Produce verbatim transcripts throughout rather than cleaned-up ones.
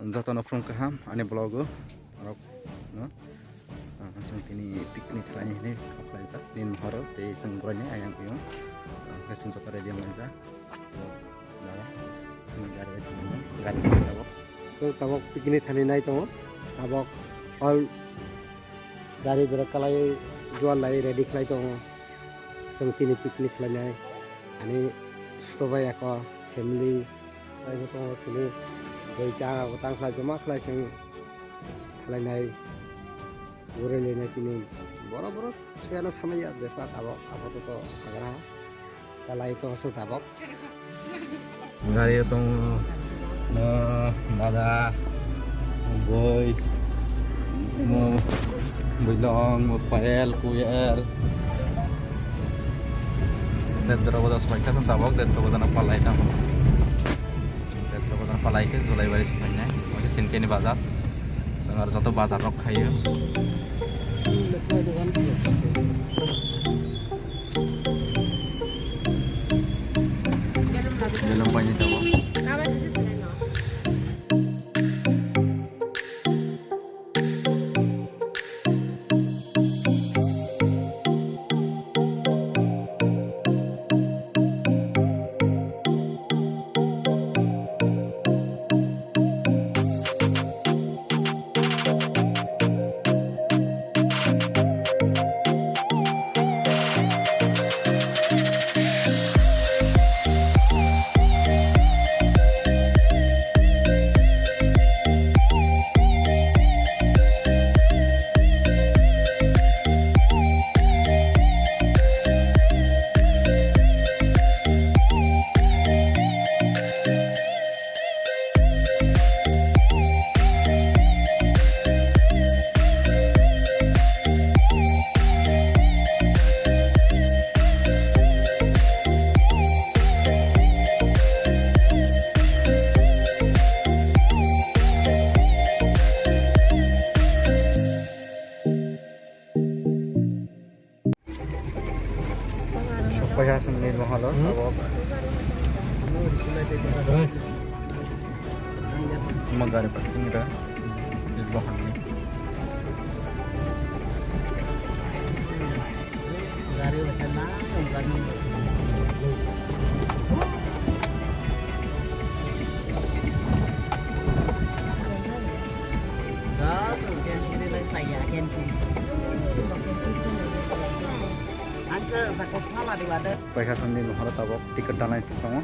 Jotono phung kaham ani vlog o norok no, ah, chwng tini picnic khlaini hinwi khlaijak nini horo tei chwng boroni ayang oyong, ah, khe chwng joto ready wnglaijak. Chwng gari bai thangmani, gari bai tabok. Chwng tabok picnic thani nai tongo. Tabok all gari borok kalai jual lai ready khlai tongo. Chwng tini picnic khlainai. Ani suto bai ako family bai bo tongo tini. Boi ta tang khlai joma khlai chwng khlainai. Gurui lene tini boro boro suyana samaya jepha tabok apato to hagra kalai to se tabok. Gari tongo, no, dada, boi, mo, boilong, mo, payel, kuyel. Detro bodo soi kasam tabok, detro bodo na palai tamo. Detro bodo na palai ke Julai bari soi nai. Oke, Sinkeni bazar. Sangar joto bazar rok khayo. Belum banyak tahu. Sokpaiha chwng Nirmahal o tabok. Omo gari parking da Nirmahal ni. Paikha sandi nohoro tabok ticket dalai tongo.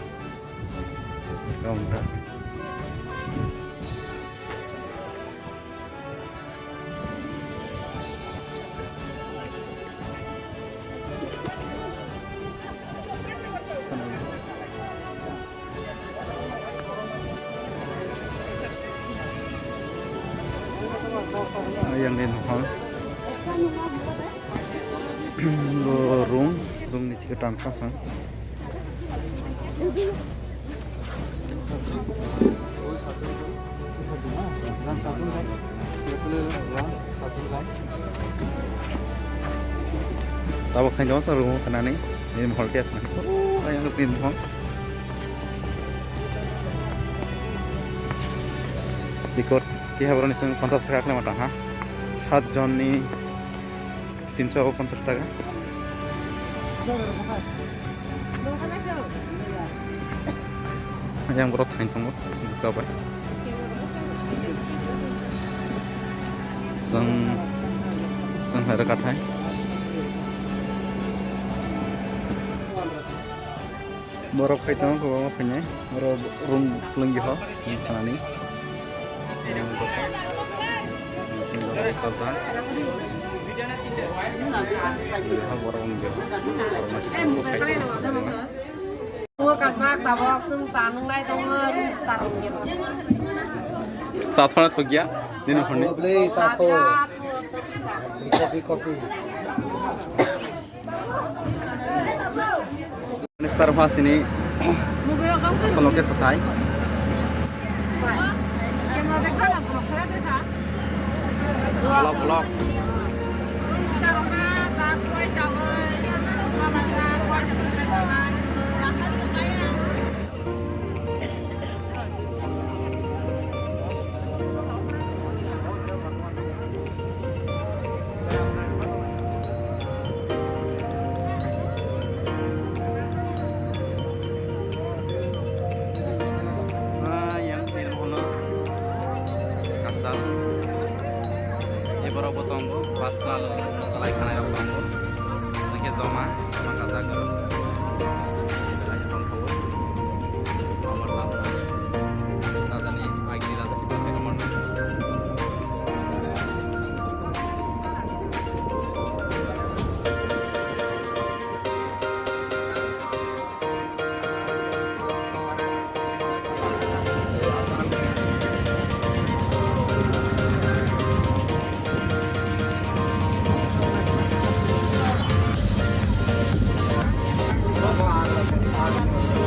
Yang ni nohor. Bo room, room ni ticket ang kasang. Tabok khain jama sa room khanani, ini mohor khe khna. Oh, ayang ni mohor. Ticket khe habrani seng ponchas taka khlai ma tang ha. Sat jon ni tinso ponchas taka. Yang borok thani tongo, buka bai. Seng, seng hai rwkha thai. Borok phai tongo, kwbangma phainai. Oro room kwlwngwi ho, room khanani. Room dosa. Room dosa khaljak. Borok wngwi ho. Borok ma se tongo, phai tongo. Bo kajak tabok, chwng cha nwnglai tongo, room star wngwi ho. Cha thana thokya, nini hwnwi. Bwlwi cha tho. Coffee, coffee. Minister Phasini solo khe kwthai. Vlog, vlog. Bo tongo, bus kla-, kalai khanai rok tongo. Hwnkhe joma, joma kajak rok. Belai tongthok. Amar tamo. Rajani, agini raja si pakai amar.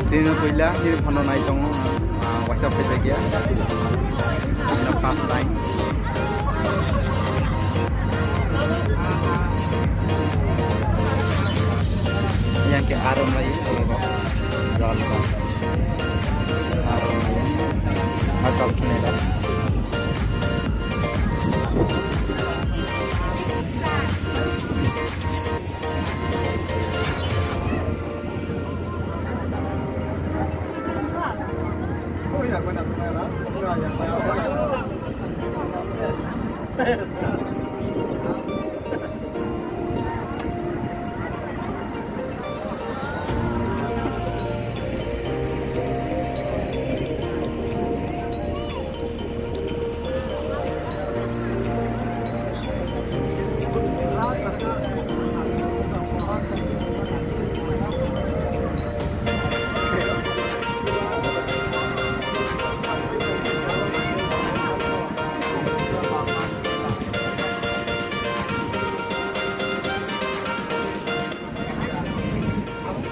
Tini puila, tini phano nai tongo, ah, waisa phai tongya. Tini first time. Yang ke arom lai, jol ba. Arom lai. Hakal kene da.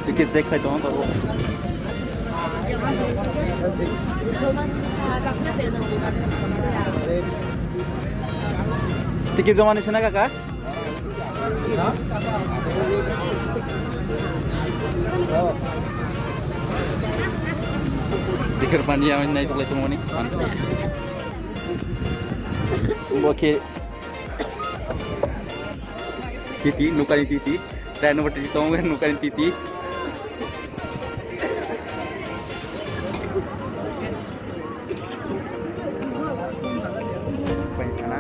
Ticket check khai tongo tabuk. Ticket joma ni sina kaka? Ticket mani yang nai tuklai tongmani. Bo khe titi, nukani titi. Tei nubo titi tongo, nukani titi. Pai sana.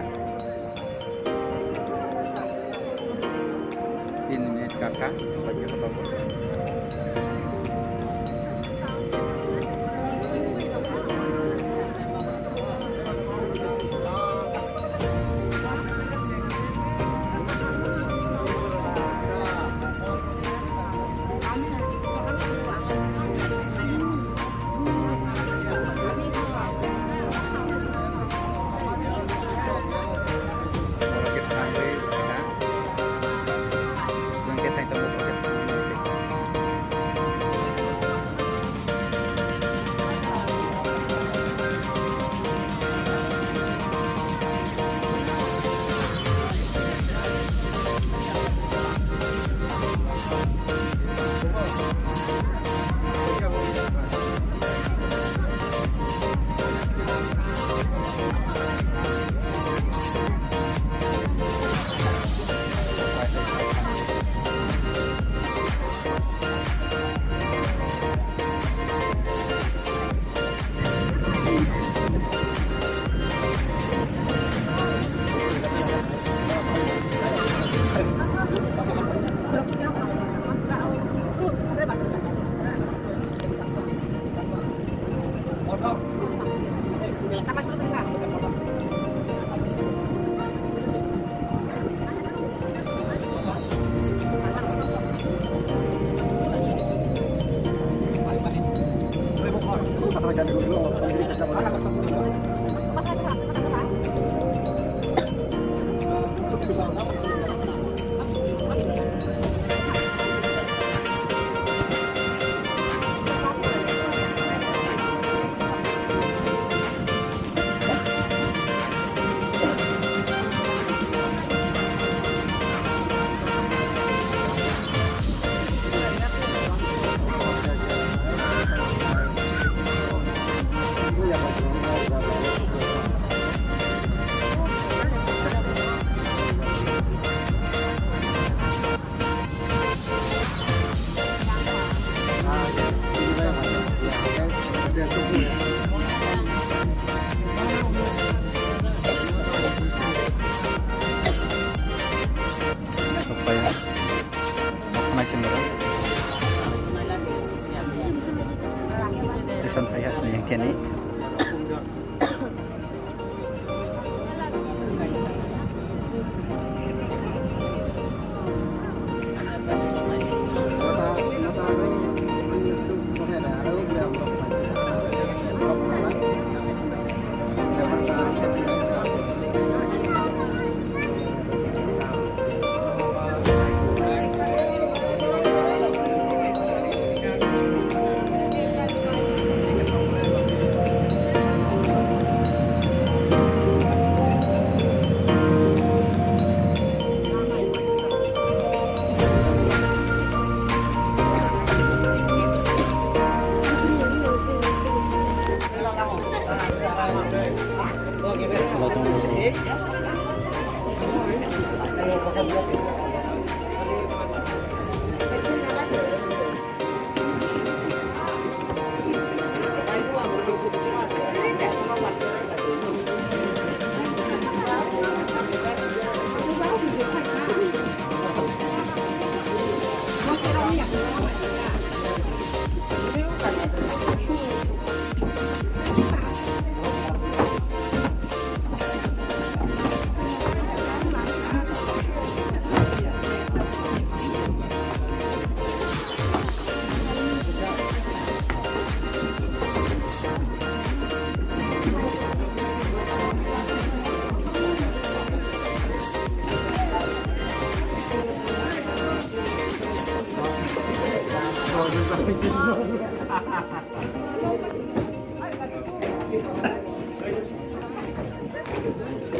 Ini net kaka, sebagai foto.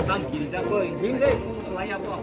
Tang kiri jakoi, hing dei, lai abo.